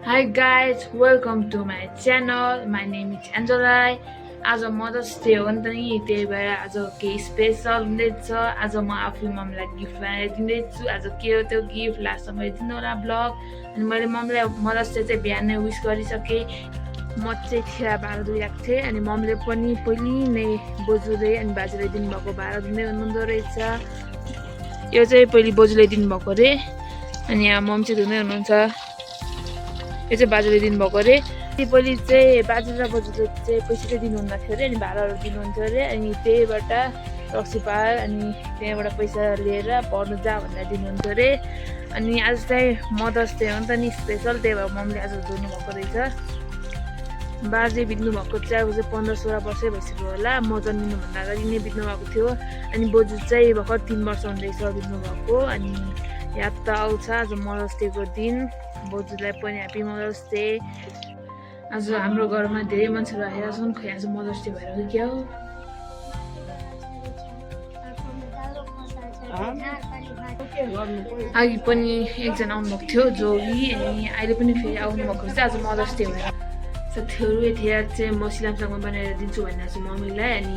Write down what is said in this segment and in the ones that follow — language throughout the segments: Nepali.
Hi guys, welcome to my channel. My name is Angela. आज मदर्स डे हो नि त नि त्यही भएर आज केही स्पेसल हुँदैछ। आज म आफ्नो मम्मीलाई गिफ्ट बनाएर दिँदैछु। आज के हो त्यो गिफ्ट लास्ट समय दिनु होला ब्लग। अनि मैले मम्मीलाई मदर्स डे चाहिँ बिहान नै विस गरिसकेँ। म चाहिँ थिरा भाडा दिइरहेको थिएँ अनि मम्मीले पनि पहिले नै बोजूले अनि बाजेले दिनुभएको भाडा दिँदै हुनुहुँदो रहेछ। यो चाहिँ पहिले बोजूले दिनुभएको अरे अनि यहाँ मम्मी चाहिँ धुँदै हुनुहुन्छ। यो चाहिँ बाजेले दिनुभएको अरे। पहिले चाहिँ बाजे र बोजूले चाहिँ पैसा चाहिँ दिनुहुन्न थियो अरे अनि भाडाहरू दिनुहुन्थ्यो अरे अनि त्यहीबाट रक्सी पार अनि त्यहाँबाट पैसा लिएर पढ्नु जा भनेर दिनुहुन्थ्यो अरे। अनि आज चाहिँ मदर्स डे हो नि त नि स्पेसल, त्यही भएर मम्मीले आज धुनुभएको रहेछ। बाजे बित्नु भएको चाहिँ अब चाहिँ 15-16 वर्षै भइसक्यो होला। म जन्मिनुभन्दा अगाडि नै बित्नु भएको थियो अनि बोजू चाहिँ भर्खर 3 वर्ष हुँदैछ बित्नु भएको। अनि याद त आउँछ आज मदर्स डेको दिन। बोजूलाई पनि ह्याप्पी मदर्स डे। आज हाम्रो घरमा धेरै मान्छेहरू आएर छन्। खै आज मदर्स डे भएर क्या हो। अघि पनि एकजना आउनुभएको थियो जोगी अनि अहिले पनि फेरि आउनुभएको रहेछ आज मदर्स डे भएर। साथीहरू यतिखेर चाहिँ म सिलामसाङमा बनाएर दिन्छु भनेर चाहिँ मम्मीलाई। अनि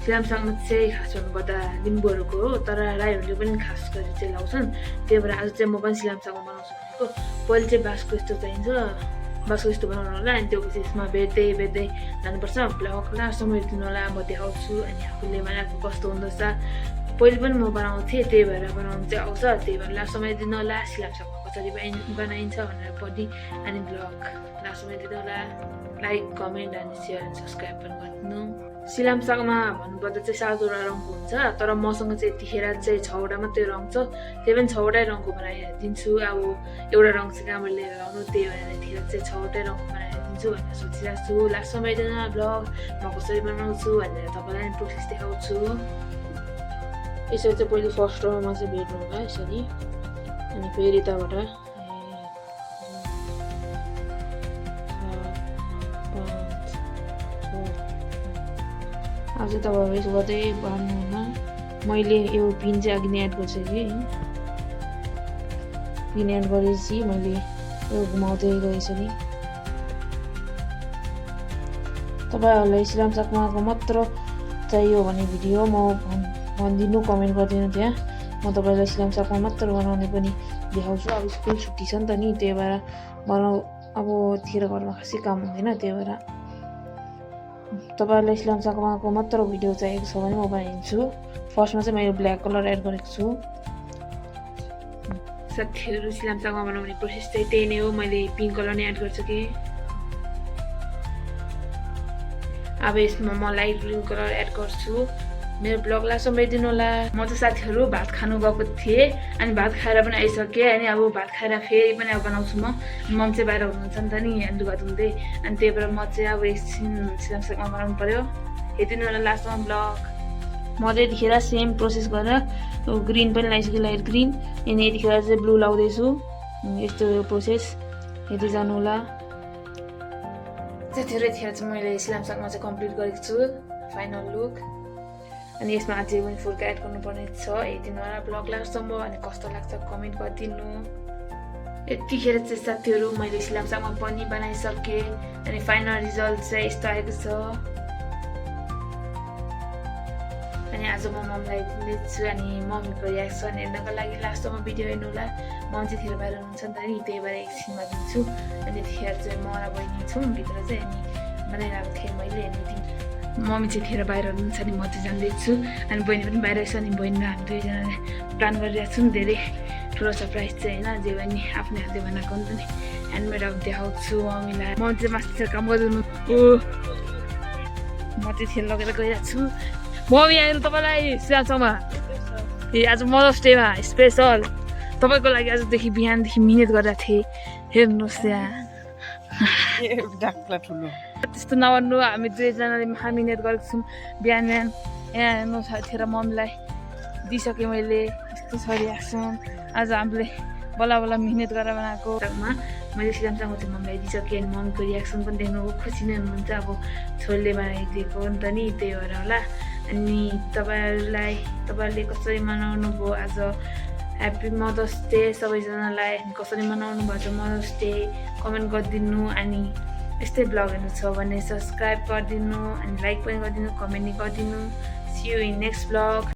सिलामसाङमा चाहिँ खास भन्नुपर्दा लिम्बूहरूको हो, तर राईहरूले पनि खास गरी चाहिँ लाउँछन्। त्यही भएर आज चाहिँ म पनि सिलामसाङमा बनाउँछु भनेको। पहिले चाहिँ बाँसको यस्तो चाहिन्छ, बाँसको यस्तो बनाउनु होला अनि त्यो यसमा बेच्दै लानुपर्छ। ब्लगलाई समयदिनु होला, म देखाउँछु अनि आफूले बनाएको कस्तो हुँदो रहेछ। पहिले पनि म बनाउँथेँ, त्यही भएर बनाउनु चाहिँ आउँछ। त्यही भएर लास्ट समय दिनु होला सिलामसाङमा कसरी बनाइन्छ भनेर पनि अनि ब्लग लास्ट समय दिनु होला। लाइक कमेन्ट अनि सेयर अनि सब्सक्राइब पनि गरिदिनु। सिलामसाङमा भन्नुपर्दा चाहिँ 7वटा रङको हुन्छ, तर मसँग चाहिँ यतिखेर चाहिँ 6वटा मात्रै रङ छ। त्यही पनि 6वटै रङको बनाएर दिन्छु। अब एउटा रङ चाहिँ कहाँबाट लिएर आउनु, त्यही भएर यतिखेर चाहिँ 6वटै रङको बनाएर दिन्छु भनेर सोचिरहेको छु। लास्ट समयदैन ब्लग म कसरी बनाउँछु भनेर तपाईँलाई प्रोसेस देखाउँछु। यसरी चाहिँ पहिले फर्स्ट रङमा चाहिँ भेट्नु होला यसरी अनि फेरि यताबाट अब चाहिँ तपाईँहरू यसो गर्दै बाँड्नु होला। मैले यो पिन चाहिँ अघि नै एड गर्छु कि पिन एड गरेपछि मैले यो घुमाउँदै गएँ यसरी। तपाईँहरूलाई सिलामसाङमाको मात्र चाहियो भने भिडियो म भनिदिनु, कमेन्ट गरिदिनु। त्यहाँ म तपाईँलाई सिलामसाङमा मात्र बनाउने पनि देखाउँछु। अब स्कुल छुट्टी छ नि त नि, त्यही भएर अब तिर घरमा खासै काम हुँदैन। त्यही भएर तपाईँहरूलाई सिलामसाङमाको मात्र भिडियो चाहिएको छ भने म बनाइदिन्छु। फर्स्टमा चाहिँ मैले ब्ल्याक कलर एड गरेको छु। साथीहरू सिलामसाङमा बनाउने प्रोसेस चाहिँ त्यही नै हो। मैले पिङ्क कलर नै एड गर्छु कि अब यसमा म लाइट ग्रिन कलर एड गर्छु। मेरो ब्लगलाई समयदिनु होला। म चाहिँ साथीहरू भात खानु गएको थिएँ अनि भात खाएर पनि आइसकेँ अनि अब भात खाएर फेरि पनि अब बनाउँछु म चाहिँ बाहिर हुनुहुन्छ नि त नि लुगा धुँदै। अनि त्यही भएर म चाहिँ अब एकछिन सिलामसाङमा बनाउनु पऱ्यो। हेरिदिनु होला लास्टमा ब्लग। म चाहिँ यतिखेर सेम प्रोसेस गरेर ग्रिन पनि लगाइसकेँ, लाइट ग्रिन। अनि यतिखेर चाहिँ ब्लू लाउँदैछु। यस्तो प्रोसेस हेर्दै जानु होला। साथीहरू यतिखेर चाहिँ मैले सिलामसाङमा चाहिँ कम्प्लिट गरेको छु फाइनल लुक। अनि यसमा अझै पनि फुल्का एड गर्नुपर्ने छ। हेरिदिनु होला ब्लगलाई सम्भव अनि कस्तो लाग्छ कमेन्ट गरिदिनु। यतिखेर चाहिँ साथीहरू मैले सिलामसाङमा पनि बनाइसकेँ अनि फाइनल रिजल्ट चाहिँ यस्तो आएको छ। अनि आज म मम्मीलाई दिँदैछु अनि मम्मीको रियाक्सन हेर्नको लागि लास्टमा भिडियो हेर्नु होला। मम्मी चाहिँ तिर बाहिर हुनुहुन्छ नि त नि, त्यही भएर एकछिनमा दिन्छु। अनि त्यतिखेर चाहिँ म र बहिनी छौँ भित्र चाहिँ अनि बनाइरहेको थिएँ मैले। अनि मम्मी चाहिँ तिर बाहिर हुनुहुन्छ अनि म चाहिँ जाँदैछु अनि बहिनी पनि बाहिर छ अनि बहिनी र हामी दुईजनाले प्लान गरिरहेको छौँ धेरै ठुलो सरप्राइज चाहिँ होइन। जे पनि आफ्नै हातले बनाएको हुन्छ नि, ह्यान्डमेड अब देखाउँछु मम्मीलाई। म चाहिँ मास्टर काम गर्नु म चाहिँ थिएन लगेर गइरहेको छु। मम्मी आएर तपाईँलाई सिलामसाङमा आज मदर्स डेमा स्पेसल तपाईँको लागि आजदेखि बिहानदेखि मिहिनेत गरेर थिएँ। हेर्नुहोस् यहाँ त्यस्तो नगर्नु, हामी दुईजनाले मिहिनेत गरेको छौँ बिहान यहाँ हेर्नुहोस्। थिएर मम्मीलाई दिइसकेँ मैले। यस्तो छ रियाक्सन आज हामीले बल्ल बल्ल मिहिनेत गरेर बनाएको। मैले सिलामसाङमा चाहिँ मम्मीलाई दिइसकेँ अनि मम्मीको रियाक्सन पनि देख्नु खुसी नै हुनुहुन्छ। अब छोरीले बनाइदिएको हो नि त नि, त्यही भएर होला। अनि तपाईँहरूले कसरी मनाउनु भयो आज ह्याप्पी मदर्स डे सबैजनालाई। कसरी मनाउनु भएको छ मदर्स डे कमेन्ट गरिदिनु। अनि यस्तै ब्लगहरू छ भने सब्सक्राइब गरिदिनु अनि लाइक पनि गरिदिनु, कमेन्ट पनि गरिदिनु। See you in next blog.